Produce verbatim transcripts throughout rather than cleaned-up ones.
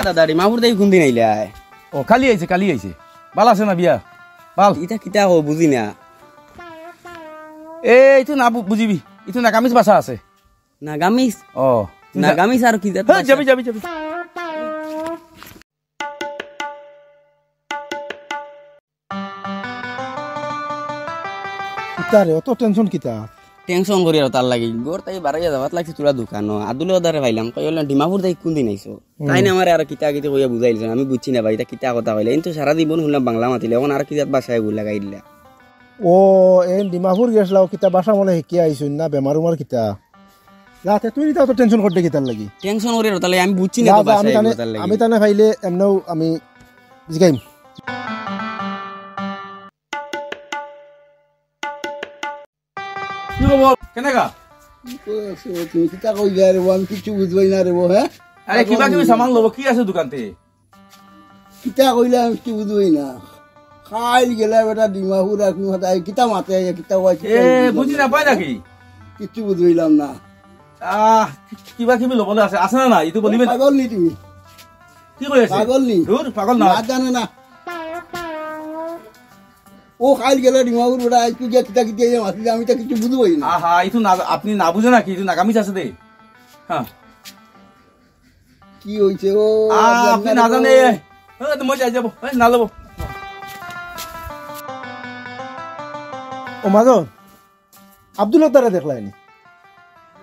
দাদা, ডিমাপুর থাকি কুনদিন আইলায়? ও, কালি আইছে, কালি আইছে। বালা আছে না বিয়া? বালা। ইতা কিতা কও, বুঝি না। এ, ইতা না বু-, বুঝিবি। ইতা নাগামিজ ভাষা আছে। নাগামিজ? ও। নাগামিজ আর কি জাত হে, ভাষা? যাবি, যাবি, যাবি। কিতা রে, অত টেনশন কিতা? টেনশন করি আর তার লাগি। ঘর থাকি বারইয়া যাওয়াত লাগছি তোরা দোকানো। আব্দুল কাদারে পাইলাম, কই বললাম, "ডিমাপুর থাকি কুনদিন আইছো?" হুম। তাইন আমারে আর কিতা কিতা কইয়া বুঝাইলিছইন, আমি বুঝছি না ভাই, ইতা কিতা কথা কইলা। এইন তো সারা জীবন হুনলাম বাংলা মাতিলা, অখন আর কিতা ভাষায় লাগাই দিলা। ও, এইন ডিমাপুর গেছলাও, কিতা ভাষা মনে হিকিয়া আইছইন না, বেমার উমার কিতা? যা, তে তুই ইতা অত টেনশন করতে কিতার লাগি? টেনশন করি আর তার লাগি, আমি বুঝছি না যা, তো যা, আমি ভাষায় তানে, তার লাগি। আমি তানে পাইলে এমনেও আমি জিগাইম। কি খবর? কেনেকা? কি কই আছো তুমি? কিতা কইলা রে বা? আমি কিচ্ছু বুঝবায় না রে বা, হে? আরে, কিবা কিবি সামান লবো, কি আছে দোকানতে? কিতা কইলা আমি কিচ্ছু বুঝবায় না। কাইল গেলা বেটা ডিমাপুর আর কিতা মাতে, কিতা কয়, কিতা এ, বুঝলাম বুঝি না। না পায় নাকি? কিচ্ছু বুঝবাইলাম না। আহ, কিবা কিবি লবলে আছে, আছে না না? ইতা বলিবে না। পাগল নি তুমি? কি কই আছে? পাগল নি? দূর, পাগল না। না জানে না। ও কাইল গেলা ডিমাপুর বেটা, আইজ তুই গিয়া কিতা কিতা ইয়া মাতিলে আমি তো কিচ্ছু বুঝবায় না। আহা, ইতা না, আপনি না বুঝে নাকি? ইতা নাগামিজ আছে দে। হ্যাঁ। কি হইছে ও? আ, আপনি আপনি না জানে। এ, তো মই যাই যাবো। এ, না লবো। ও মাজন, আব্দুল হকদারে দেখলায় নি?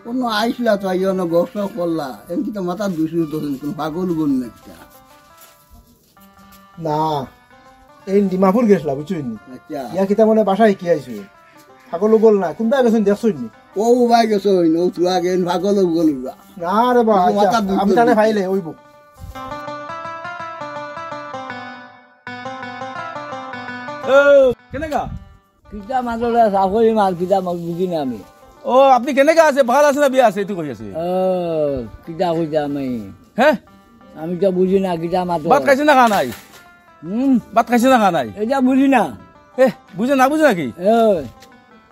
অনো আইছলা তো, আইয়া অনো গপ সপ করলা। এমন কিতা মাথাত দুষ দুষ ধরছইন, কুনু পাগল উগল নি একটা? না, এইন ডিমাপুর গেছলা, বুঝছইন নি? আচ্ছা। ইয়া কিতা মনে ভাষা হিকিয়া আইছো? পাগল উগল না, কুনবায় গেছইন দেখছইন নি? ও উবায় গেছইন, ও তুই আগে পাগল উগল উবা। না রে বা, কিন্তু আচ্ছা, মাথাত দুষ আমি ধরছইন। তানে পাইলে অইবো। ও, কেনেকা? কিতা মাতরা চাকরি মাত, কিতা মাত বুঝি না আমি। ও, আপনি কেনেকা আছে? ভালা আছে না বিয়া আছে? ইতা কই আছে। ও, কিতা কইতা আমি? হে? আমি তো বুঝি না, কিতা মাত। ভাত খাইছে না খাইছে নাই? হুম? ভাত খাইছে না খাইছে নাই? ইতা বুঝি না। হে, বুঝে না, বুঝে নাকি? ও।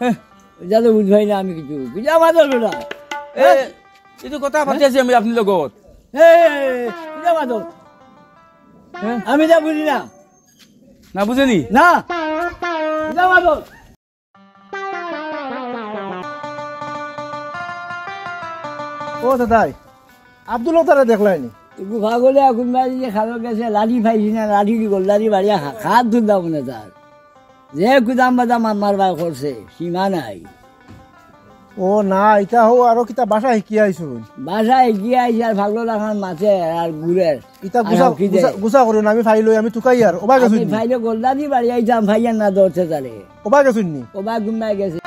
হে। ইতা তো বুঝবায় না আমি কিচ্ছু। কিতা মাত বেটা? এ, হে? ইতা কথা পাতি আছি আমি আপনার লগত। হে, কিতা মাত? হে? আমি ইতা বুঝি না। না বুঝে নি? না। ইতা মাত। ও দাদাই, আব্দুল হকদারে দেখলায় নি? ইগু পাগলে কুনবায় যে খালো গেছে, লাঠি পাইছি না, লাঠি দি গল্লা দি বাড়িয়া খা-, খাত ধুন্দা মনে তার। যে কুদাম বাদাম আমার বায় করছে, সীমা নাই। ও না, ইতা হউ আরো কিতা ভাষা হিকিয়া আইছো? ভাষা হিকিয়া আইছে আর পাগল লাখান মাতে আর ঘুরের। ইতা আর গুছা, হকি দে। গুছা, গুছা করিও না, আমি ফাইল লই, আমি তুকাই আর, ওবা আমি গেছইন নি? ফাইলে গল্লা দি বাড়ি আইতাম, ফাইয়ার না ধরতে তারে। ওবা গেছইন নি? ওবা ঘুমাই গেছে।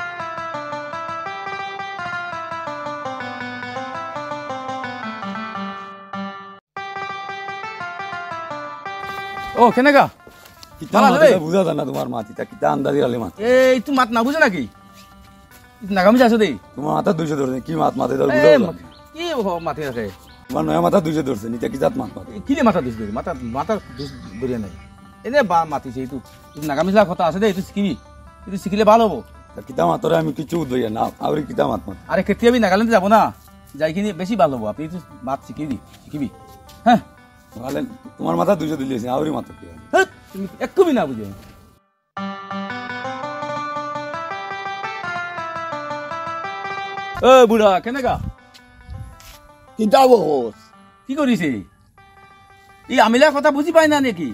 ও, কেনেকা? কিতা ভালা মাত আছে? ইতা বুঝা যায় না তুমার মাত, ইতা কিতা আন্দাজি আলি মাত। এই, তুই মাত না বুঝে নাকি? নাগামিজ আছে দেই। তুমার মাথাত দুষে ধরছে, কি মাত মাতে ইতা এ, বুঝা যায় না। কি হ-, মাতে আছে? তুমার নয়া মাথাত দুষে ধরছে, ইতা কি জাত মাত মাতে? এ, কিলে মাথা দুষ ধরি? মাথা, মাথা দুষ ধরিয়া নাই। এনে বা মাতিছে, ইতা, ইতা নাগামিজ কথা আছে দে, ইতা শিখিবি। ইতা শিখিলে ভালা অইবো। তা কিতা মাতরে আমি কিচ্ছু বুঝি না, আউরি কিতা মাত মাত। আরে, কেতিয়া আমি নাগাল্যান্ডে যাবো না? যাইকিনি বেশি ভালা অইবো। আপনি ইতা মাত শিখিবি, শিখিবি। হ্যাঁ। নাগাল্যান্ড, তুমার মাথাত দুষে ধরছে, আউরি মাত কি? হ্যাঁ, তুমি একটু বি না বুঝে। এ বুড়া, কেনেকা? কিতা বকস? কি করিছে? ই আমিলার কথা বুঝি পায় না নাকি?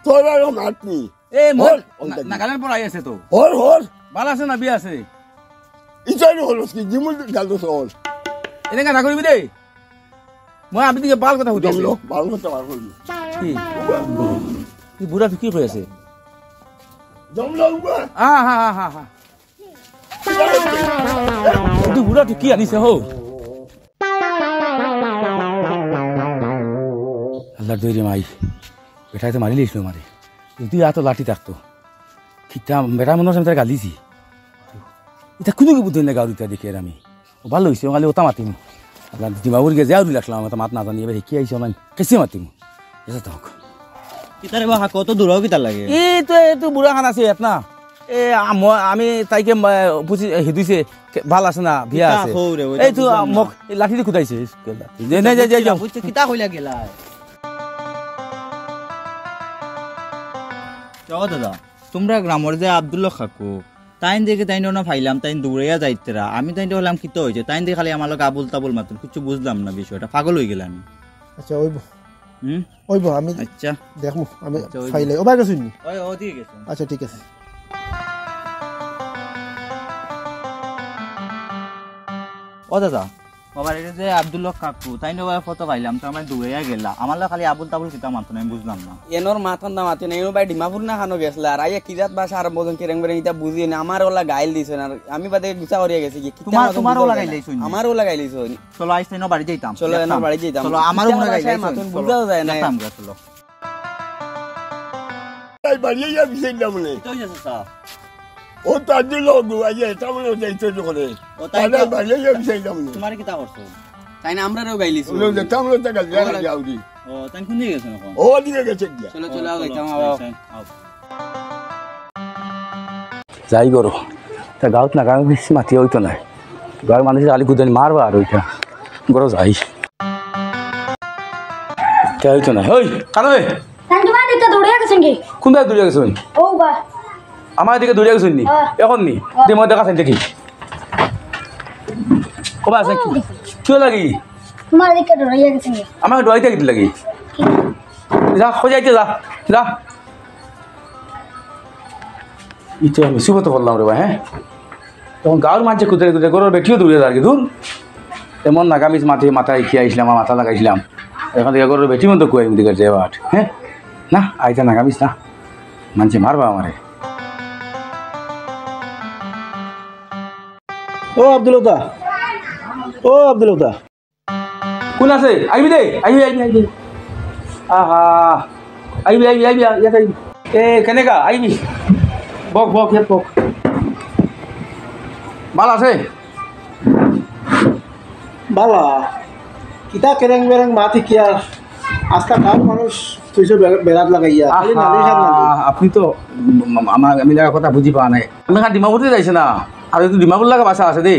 তোর আরো মাত নি। এ, মোর হর, না-, নাগাল্যান্ড পর আই আছে তো। হর, হর। ভালা আছে না বিয়া আছে? ইতারে হলস কি? জিমুল গাল তো হর। এনেকা না করিবি দে। মই আমি দিকে বাল কথা হুদি আছে। জমলো, বাল কথা বার করলি। কি? ই বুড়া তো কি কই আছে? জমলো উবা। আ, হা, হা, হা, হা। ইতা বুড়া তো কি আনিছে হো? আল্লার দই রে মাই। বেটায় তো মারিলিছিল আমারে। যদি আতো লাঠি থাকতো। কিতা বেটা মনে হয় আমি তার গালিছি। ইতা কুনু কি বুঝি না গাউর ইতা দেখি আর আমি। ও ভালা অইছে, ও খালি ওটা মাতিমু। আল্লার দিমাগুর গেছে আর লাগলাম, ওটা মাত না জানি, এবার কি আইছে, আমি কেসে মাতিমু। এসে থাক। কিতারে বা হাকো তো দূরাও কিতা লাগে? এই তো, এই তো বুড়া খান আছে, এত না। এ, আম-, আমি তাইকে, আ, বুঝি, এ, হিদুইছে, কে-, ভালা আছে না, বিয়া কিতা আছে। কও রে, ওই এই তো তো, বুঝলাম আ, না। মক-, এই লাঠি দি কুদাইছে। যে, নে, যে, যে, যাও। বুঝছো, কিতা কইলা গেলা? ও দাদা, তুমরার গ্রামর যে আব্দুল হক কাকু, তাইন দেখি তাইন অনো পাইলাম, তাইন দৌড়াইয়া যাইতরা। আমি তাইনরে কইলাম, "কিতা অইছে?" তাইন দেখি খালি আমার লগে আবুল তাবুল মাতইন, কিচ্ছু বুঝলাম না বিষয়টা, পাগল অই গেলাম আমি। আচ্ছা, অইবো। হুম? অইবো, আমি আচ্ছা। দেখমু, আমি আচ্ছা, অইবো। পাইলে। ও ভাই গেছইন নি? ওই, ওদিকে গেছে। আচ্ছা, ঠিক আছে। ও দাদা, বাবা, এটা যে আব্দুল হক কাকু, তাইন ওবা ফটো পাইলাম, তো আমরা দৌড়াইয়া গেলা। আমার লগে খালি আবুল তাবুল কিতা মাতইন, আমি বুঝলাম না। এনর মাতন না মাতইন, এনর ভাই ডিমাপুর না খানো গেছলা, আর আইয়া কি জাত ভাষা আরম্ভ করছইন, কেরেং বেরেং, ইতা বুঝি না, আমার ওলা গাইল দিছইন, আর আমি বাদে গুছা করিয়া গেছি কি, কিতা তোমার, মাতন তোমার বুঝা ওলা যায় গাইল না। দিছইন। আমার ওলা গাইল দিছইন। চলো, আইজ তাইন বাড়ি যাইতাম। চলো, এনর বাড়ি যাইতাম। চলো, আমারও কিতা মনে ভাষায় গাইল দিছইন। মাতন চলো, বুঝাও যায় না। যাইতাম গা, চলো। তাই বাড়িয়ে যাবি সেই না মনে। তো অইছে চাচা। ও তার দিল গো, আইয়া এটা মনে যাইতো যখন। ও তাই তাহলে তো। বাড়িয়ে যাবি সেই না মনে। তোমার কিতা করছো? তাই না, আমরারেও গাইলিছো। ওগুলো দেখতাম, ওগুলো তো গাইল, ও, গাইল, গাইল। ও, তাই কোন দিকে গেছো এখন? ও দিকে গেছে গিয়া। চলো, চলো, আও, চলো, যাইতাম, আও, আও। যাইতাম, আও। যাই গরো, তা গাঁওত না গাঁও বেশি মাতিয়া অইতো নায়। গাঁওর মানুষ খালি কুদানি মারবা আর ওইটা। গরো যাই। তা অইতো নায়। ওই, কানো রে? তাই তোমার দিকে দৌড়ে গেছেন কি? কোন দিকে দৌড়ে গেছেন? ও বা। আমার দিকে দৌড়ে গেছেন নি? হ্যাঁ। এখন নি? হ্যাঁ। দে, মই দেখা চাই দেখি। কবা আছে কি? ও। কিয় লাগি? তোমার দিকে দৌড়ে গেছেন কি? আমার দৌড়াইতে কিতা লাগি? যা, কই যাইতে যা। যা। ইতো আমি সুবত বললাম রে ভাই, হ্যাঁ? তখন গাঁওর মাঝে কুদরে কুদরে গরুর বেটিও দৌড়ে যার কি দূর। এমন নাগামিজ মাথায়, মাথায় কি আইছিলাম, আর মাথা লাগাইছিলাম। এখন থেকে গরুর বেটি মতো কুয়াই মুদি করছে এবার, হ্যাঁ? না, আইতা নাগামিজ না। মানছে মারবা আমারে। ও আব্দুল হক দা, ও আব্দুল হক দা। কোন আছে? আইবি দে, আইবি, আইবি, আইবি। আহা, আইবি, আইবি, আইবি, ইয়াত আইবি। এ, কেনেকা? আইবি। বক, বক, ইয়াত বক। বালা আছে? বালা। কিতা কেরেং বেরেং মাতি কি আর? আস্তা গাঁওর মানুষ তুইছো বে-, বেড়াত লাগাইয়া। খালি আহা, নালিশ আর নালিশ। আপনি তো, উম, আমার, আমি লাগা কথা বুঝি পাওয়া নাই। আমি খান ডিমাপুরতে যাইছে না। আর একটু ডিমাপুর লাগা ভাষা আছে দে।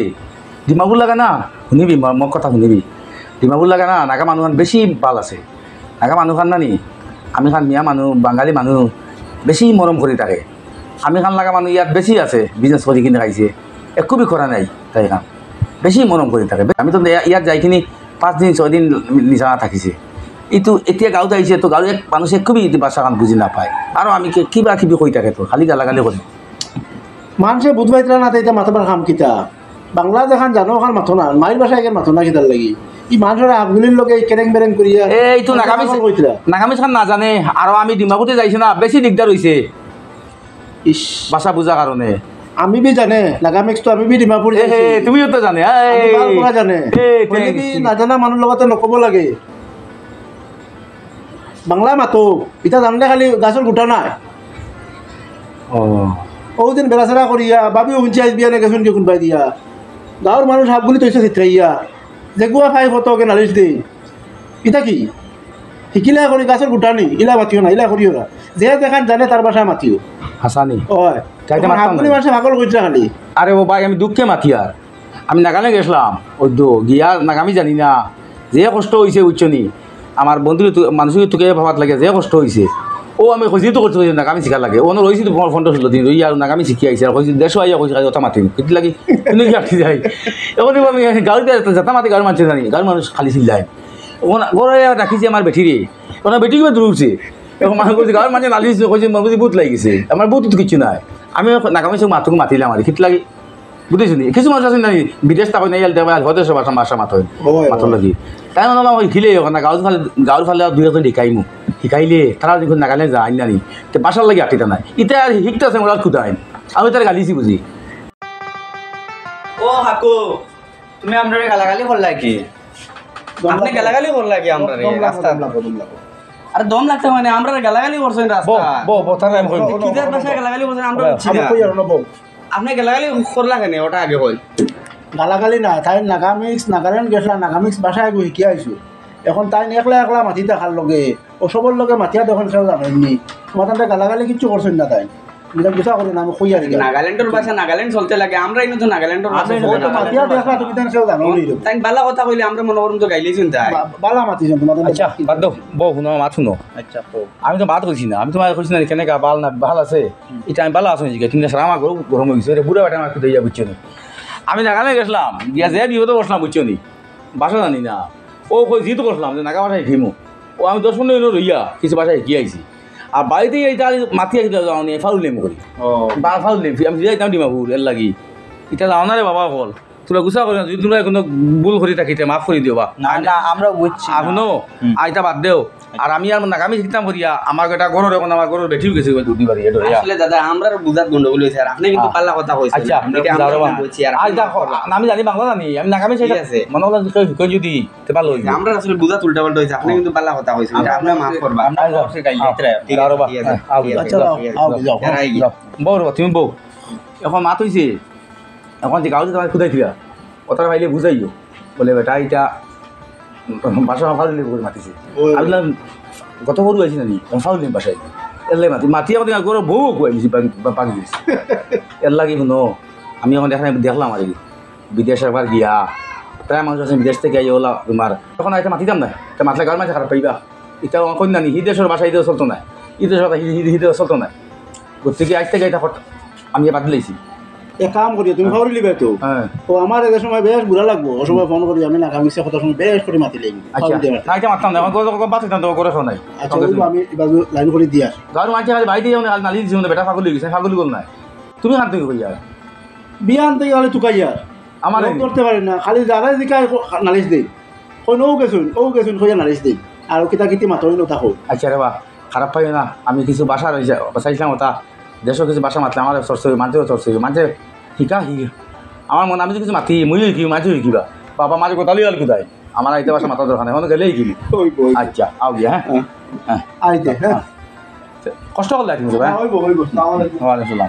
ডিমাপুর লাগা না, শুনিবি, ম-, মোর কথা শুনিবি। ডিমাপুর লাগা না, নাগা মানুষ বেশি বাল আছে। নাগা মানুষ খান নানি, আমি খান মিয়া মানুষ, বাঙালি মানুষ, বেশি মরম করি থাকে। আমি খান লাগা মানুষ ইয়াত বেশি আছে, বিজনেস করি কিনে খাইছে, একো বি করা নাই তাই খান, বেশি মরম করি থাকে। আমি তো ইয়া-, ইয়াত যাই কিনি পাঁচ দিন, ছয় দিন নিশা থাকিছে। ইতো এতিয়া গাঁওত আইছে, তো গাঁওর এক মানুষে একো বি ইতি ভাষা খান বুঝি না পায়। আরো আমি কি-, কিবা কিবি কই থাকে তো, খালি গালাগালি করে। মানষে বুঝবাইতরা না, তাইতে মাতাবার কাম কিতা? বাংলা যেখান জানো, ওখান মাতো না, মাইর ভাষা এখান মাতো না, কিতার লাগি? ই মানষর হাবগুলির লগে কেরেং বেরেং করিয়া এই তো নাগামিজ, পাগল কইতরা। নাগামিজ খান না জানে, আরো আমি ডিমাপুরতে যাইছি না, বেশি দিগদার হইছে। ইস। ভাষা বুঝা কারণে। আমি বি জানে, নাগামিজ তো আমি বি ডিমাপুর এ হে, যাইছি। তুমিও তো জানে, এই। আমি বাল পুরা জানে। এ, বলে thanks, বি thanks। না জানা মানুষ লগতে নকব লাগে। বাংলা মাতো, ইতা জানলে খালি গাছর গুটা নাই। ও। ও দিন বেড়াছেড়া করিয়া, ভাবিও হুনছি আইজ বিয়ানে গেছইন কি কোনবায় দিয়া। গাঁওর মানুষ হাবগুলি তৈছে ছিতরাইয়া। যেগুয়া ফাই ফতো ওকে নালিশ দেই। ইতা কি? হিকিলা করি গাছর গুটা নি, ইলা মাতিও না, ইলা করিও না। যে যেখান জানে তার ভাষায় মাতিও। হাসানি। ওই। তাইতে এখন মাততাম হাবগুলি না। মানুষে পাগল কইতরা খালি। আরে ও ভাই, আমি দুঃখে মাতিয়ার। আমি নাগাল্যান্ড গেছলাম, ওই তো গিয়া নাগামি জানি না, যে কষ্ট হইছে বুঝছো নি, আমার বন্ধুরে তু-, মানুষরে তুকাইয়া পাওয়াত লাগে যে কষ্ট হইছে, ও আমি কইছি তো করতে পারি না, নাগামি শিখার লাগে, অনো রইছি তো পনেরো ষোলো দিন, রই আর নাগামি শিখি আইছি, আর কইছি দেশো আইয়া কইছি খালি ওটা মাতিম, কিতা লাগি, কোনো কি আটকি যায়। এখন দেখো আমি গাঁওর ভিতরে যেতা মাতি গাঁওর মানষে জানি, গাঁওর মানুষ খালি চিল্লায়। ওখানে ঘরে ডাকিছি আমার বেটিরে, ওনার বেটি কিবা দৌড়ছে, এখন মানুষ কইছে গাঁওর মানষে নালিশ কইছে, মনে কইছে ভূত লাগিছে, আমার ভূত তো কিচ্ছু নাই। আমি নাগামি সব মাতুক মাতিলাম আর কিতা লাগি। বুঝছো নি? কিছু মানুষ আছে না, বিদেশ থাকইন, এই আলতে আবার হয়তো সব ভাষা, ভাষা মাতইন। ওই, মাতইন ওই। লাগি। তাই মানে আমার হিলে ওখানে গাঁওর ফালে, গাঁওর ফালে দুই একজন হিকাইমু। হিকাইলে তারা যখন নাগাল্যান্ড যায় না নি, তে ভাষার লাগি আটিতা নাই। ইতা আর হিকতা আছে, ওরা খুদাইন। আমি তার গালিছি বুঝি। ও হাকু, তুমি আমরারে গালাগালি করলা কি? দম আপনি লাগো। গালাগালি করলা কি আমরারে দম লাগো, রাস্তাত? দম লাগো, দম লাগো। আরে দম লাগতে মানে আমরারে গালাগালি করছইন বো, রাস্তাত। বো, বো, তার আমি কই। কিতার ভাষায় গালাগালি করছইন আমরা বো, বুঝছি আমি না। কই আর না বো। আপনি গালাগালি করলা কেনে? ওটা আগে কই। গালাগালি না, তাই নাগামিজ, নাগাল্যান্ড গেছলা, নাগামিজ ভাষা এগু হিকিয়া আইছো। এখন তাই একলা একলা মাতি থাকার লগে, ও সবর লগে মাতিয়া তখন কেউ জানেননি। তোমার তাতে গালাগালি কিচ্ছু করছইন না তাই। এটা গুছা করি না, আমি কইয়ার কি? নাগাল্যান্ডর ভাষা নাগাল্যান্ড চলতে লাগে, আমরা ইনো তো নাগাল্যান্ডর ভাষা আমরা চলে ইনো না। মাতিয়া দেখলা তুমি তান সেও জানো, ওই রকম। তাই বালা কথা কইলে আমরা মনে করুম তো গাইলেই শুনতে হয়। বা-, বালা মাতি শুনতে, মাথা আচ্ছা, বাদ দেও, বউ, হুনো, মাত হুনো। আচ্ছা, কও। আমি তো মাত কইছি না, আমি তোমারে কইছি না, কেনে গা বালা না, বালা আছে? হুম। এটা আমি বালা আছি, তুমি সারা আমার গরম, গরম হয়ে গেছে, বুড়া বেটা আমার খুদাইয়া বুঝছো না। আমি নাগাল্যান্ড গেছিলাম, গিয়া যে বিপদে বসলাম, বুঝছো নি? ভাষা জানি না। ও কই জিদ করছিলাম যে নাগা ভাষা শিখিমু। ও আমি দশ পনেরো দিন রইয়া কিছু ভাষা শিখিয়া আইছি। আর বাড়িতে এইটা মাতিয়া কিতা জানি, ফাউল নেম করি। ও। বা ফাউল নেম, আমি যাইতাম ডিমাপুর, এর লাগি। এটা জানো না রে বাবা অকল। তোমরা গুছা করি না, যদি তোমরা কোনো ভুল করি থাকি, তে মাফ করি দিও বা। না, না, আমরা বুঝছি আর না। হুনো, হুম। আইতা বাদ দেও। আর আমি আর নাগামি শিখতাম করিয়া, আমার এটা ঘরর এখন আমার ঘরর বেটিও গেছে দুদিন বাড়ি, এটা হইয়া। আসলে দাদা, আমরার বুঝাত গন্ডগোল হইছে, আর আপনি কিন্তু হ্যাঁ। পাল্লা কথা কইছেন। আচ্ছা, এটা আমরা দাঁড়াও না বা। বুঝছি, আর আচ্ছা, আপনি দেখো, আমি জানি বাংলা জানি, আমি নাগামি ঠিক শিখে আছে। মনে হলো যে কেউ, কেউ যদি, তে ভালো হইবে। আমরা আসলে বুঝাত উল্টা পাল্টা হইছে, আপনি হ্যাঁ। কিন্তু পাল্লা কথা কইছেন, এটা আমরা আপনি মাফ করবা। আমরা আচ্ছা, আচ্ছা, ঠিক আছে, দাঁড়াও বা, ঠিক আছে, হ্যাঁ, আও, ঠিক আছে, আও, আচ্ছা, যাও, ঠিক আছে। আও, যাও। এরাই গিয়া। যাও। বউ রে বা, তুমি বউ। এখন মাত হইছে, এখন যে গাঁও যে তোমার খুদাই ফিরা, ওটার বাইরে বুঝাইও। বলে, "বেটা, এটা ভাষা ফাউল নেম করে মাতিছে।" ওই। আমি বললাম, "কত বড় আছি নানি? ফাউল নেম ভাষায়।" এর লাগি মাতি, মাতি আমাদের ঘরে বউ কই দিছি, বাকি, বা-, বাকি দিছি। এর লাগি হুনো, আমি এখন দেখলাম, দেখলাম আর কি। বিদেশ একবার গিয়া, প্রায় মানুষ আছে বিদেশ থেকে আইয়া ওলা তোমার, তখন আর এটা মাতিতাম না, এটা মাতলে গাঁর মাঝে খারাপ পাইবা। এটা আমার কন্যা নি, হি দেশর ভাষা হি দেশে চলতো না, হি দেশর ভাষা হি, হি, হি দেশে চলতো না। গতিকে আজ থেকে এটা হঠাৎ আমি বাদ দিলাইছি। এক কাম করিও, তুমি হ্যাঁ। ফাউরি লিবে তো। হ্যাঁ। ও আমার এদের সময় বেশ বুড়া লাগবো, ও সময় ফোন করি আমি নাগামিশে কথা শুনি বেশ করে মাতি লাগবো। আচ্ছা, ফাউরি দিয়ে মাতি। না, এটা মাততাম না, এখন কথা, কথা, কথা, কথা, কথা, কথা নাই। আচ্ছা, ওই আমি এবার লাইন করে দিয়া। গাঁর মাঝে খালি বাইরে যাও না, খালি নালিশ দিও না, বেটা ফাগুলি গেছে, ফাগুলি বল নাই। তুমি খান থেকে কইয়া। বিয়ান থেকে খালি তুকাইয়া। আমার লোক এই ধরতে পারি না, খালি যারা জিকায় ক-, নালিশ দেই। কই নৌ গেছুন, ও গেছুন, কইয়া নালিশ দেই। আর কিতা কিতি মাতই নতা কই। আচ্ছা রে বা, খারাপ পাইও না, আমি কিছু ভাষা রইছে, চাইছিলাম ওটা, দেশও কিছু ভাষা মাতলে আমার চর্চা হইবে, মানতেও চর্চা হইবে, মানতে শিখা শিখি। আমার মনে আমি যদি কিছু মাতি, মুই শিখি, মানতে শিখিবা। বাবা মাঝে কথা লিয়াল কোথায়? আমার আইতে ভাষা মাতার দরকার নাই, এখন গেলেই কি? ওই, ওই। আচ্ছা, আও গিয়া, হ্যাঁ? হ্যাঁ। হ্যাঁ। আইতে, হ্যাঁ। হ্যাঁ। কষ্ট করলে আর কি, হ্যাঁ? হইব, হইব। সালাম আলাইকুম। ওয়ালাইকুম সালাম।